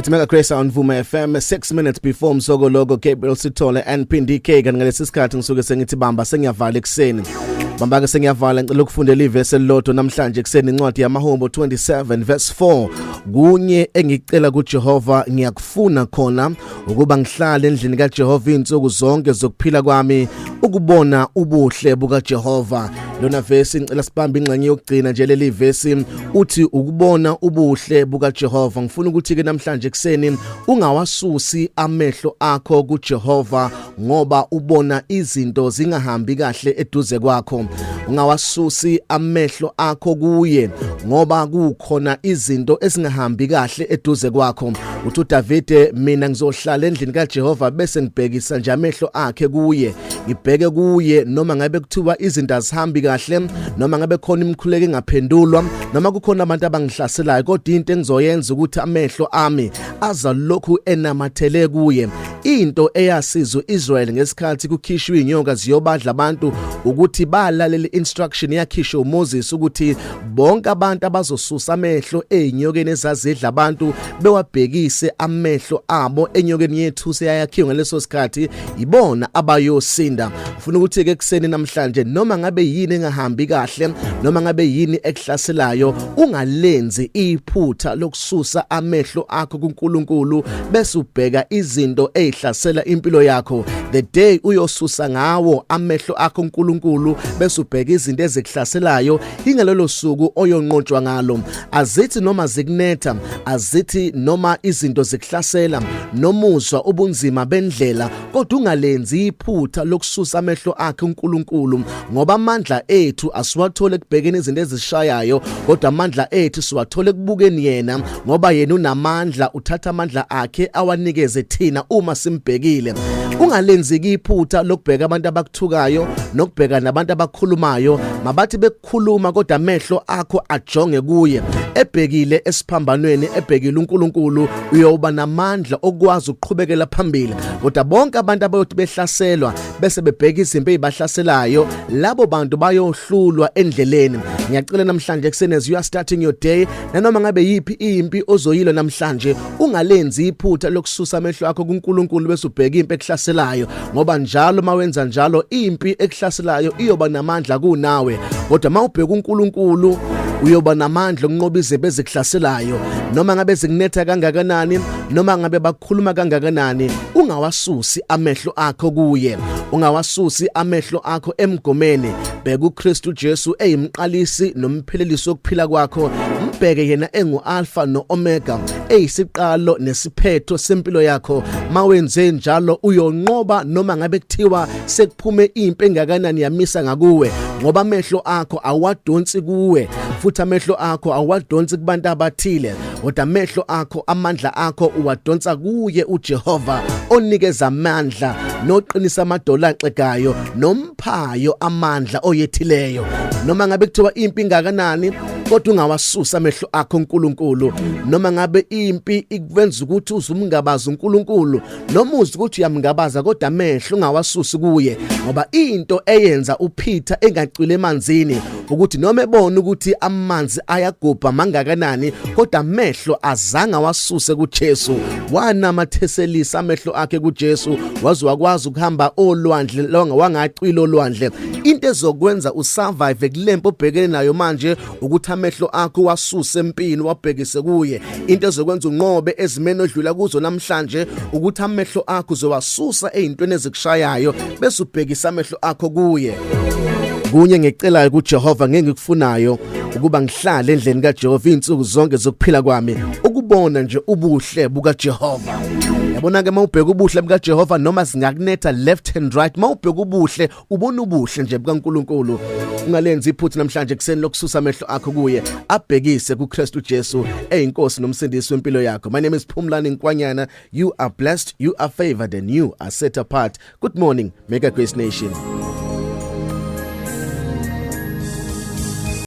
It's Mega Grace on Vuma FM, 6 minutes before Msokologo, Gabriel Sithole and Phindi K. Kanti ngalesi sikhathi ngisuke sengithi bamba sengiyavala ekuseni. Bamba ke sengiyavala, ngicela ukufundela ivesi elilodwa namhlanje ekuseni, incwadi yamaHubo 27 verse 4. Kunye engicela kuJehova, ngiyakufuna khona, ukuba ngihlale endlini kaJehova izinsuku zonke zokuphila kwami, ukubona ubuhle bukaJehova. Lona vesi ngicela sibambe ingxenye yokugcina nje leli vesi, uthi ukubona ubuhle bukaJehova. Ngifuna ukuthi ke namhlanje ekseni ungawasusi amehlo akho kuJehova ngoba ubona izinto zingahambi kahle eduze kwakho. Ungawasusi amehlo akho kuye ngoba kukhona izinto ezingahambi kahle eduze kwakho. Uthi uDavide, mina ngizohlala endlini kaJehova bese ngibhekisa nje amehlo akhe kuye, ngibheke kuye, noma ngabe kuthiwa izinto azihambi kahle, noma ngabe khona imikhuleko engaphendulwa, noma kukhona abantu abangihlaselayo, kodwa into engizoyenza ukuthi amehlo ami aza lokhu enamathele kuye. Into eyasiza uIsrael ngesikhathi kukhishwa inyoka ziyobadla abantu ukuthi balalela instruction yakhishwa uMoses ukuthi bonke abantu abazosusa amehlo ezinyokeni ezazidla abantu bewabhekise amehlo abo enyokeni yethu seyayakhiwe ngaleso sikhathi, ibona abayosinda. Ufuna ukuthi ke kuseni namhlanje, noma ngabe yini engahambi kahle, noma ngabe yini ekuhlaselayo, ungalenzi iphutha lokususa amehlo akho kuNkulunkulu bese ubheka izinto ezihlasela impilo yakho. The day uyosusa ngawo amehlo akho kuNkulunkulu bese ubheka izinto ezikuhlaselayo, ingalelo suku oyonqotshwa ngalo. Azithi noma zikunetha, azithi noma izinto zikuhlasela, nomuzwa ubunzima bendlela, kodwa ungalenzi iphutha lokususa amehlo akhe uNkulunkulu, ngoba amandla ethu asiwathole ekubhekeni izinto ezishayayo, kodwa amandla ethu siwathole ekubukeni yena, ngoba yena unamandla, uthatha amandla akhe awanikeze thina uma simbhekile. Ungalenziki iphutha lokubheka abantu abakuthukayo nokubheka nabantu abakhulumayo. Mabathi bekukhuluma, kodwa amehlo akho ajonge kuye, ebhekile esiphambanweni, ebhekile uNkulunkulu, uyoba namandla okwazi ukuqhubekela phambili. Kodwa bonke abantu abayothi behlaselwa bese bebheka izimpi ezibahlaselayo, labo bantu bayohlulwa endleleni. Ngiyacela namhlanje ekuseni, as you are starting your day, nanoma ngabe yiphi impi ozoyilwa namhlanje, ungalenzi iphutha lokususa amehlo akho kuNkulunkulu bese ubheka impi ekuhlaselayo, ngoba njalo mawenza njalo impi ekuhlaselayo iyoba namandla kunawe. Kodwa mawubheka uNkulunkulu uyoba namandla okunqoba izimpi ezikuhlaselayo, noma ngabe zikunetha kangakanani, noma ngabe bakhuluma kangakanani. Ungawasusi amehlo akho kuye, ungawasusi amehlo akho emgomeni. Bheka uKristu Jesu eyimqalisi nomphelelisi wokuphila kwakho. Mbheke yena engu-Alpha no-Omega, eyisiqalo nesiphetho sempilo yakho. Mawenze njalo uyonqoba noma ngabe kuthiwa sekuphume impi engakanani yamisa ngakuwe, ngoba amehlo akho awadonsi kuwe, futhi amehlo akho awadonsi kubantu abathile, kodwa amehlo akho, amandla akho uwadonsa kuye uJehova, onikeza amandla noqinisa amadola axegayo nomphayo amandla oyethileyo. Noma ngabe kuthiwa impi ingakanani, kodwa ungawasusa amehlo akho uNkulunkulu. Noma ngabe impi ikwenza ukuthi uzumngabaza uNkulunkulu, noma uzwe ukuthi uyamngabaza, kodwa amehlo ungawasusi kuye, ngoba into eyenza uPeter engacwile emanzini ukuthi noma ebona ukuthi amanzi ayagubha mangakanani, kodwa amehlo azange awasuse kuJesu. Wanamatheselisa amehlo akhe kuJesu waze wakwazi ukuhamba olwandle longa wangacwila olwandle. Into ezokwenza usurvive kulempo obhekene nayo manje ukuthi amehlo akho wasuse empini wabhekise kuye. Into ezokwenza unqobe ezimeni odlula kuzo namhlanje ukuthi amehlo akho uzowasusa ezintweni ezikushayayo bese ubhekisa amehlo akho kuye. Kunye ngicelayo kuJehova ngengikufunayo, ukuba ngihlale endlini kaJehova izinsuku zonke zokuphila kwami, ukubona nje ubuhle bukaJehova. Yabona ke, mawubheka ubuhle bukaJehova, noma singakunetha left and right, mawubheka ubuhle, ubona ubuhle nje bukaNkuluNkulu. Ungalenzi iphutha namhlanje kuseni lokususa amehlo akho kuye, abhekise kuKristu Jesu eyinkosi nomsindisi wempilo yakho. My name is Phumlani Nkwanyana. You are blessed, you are favored and you are set apart. Good morning, Mega Grace Nation.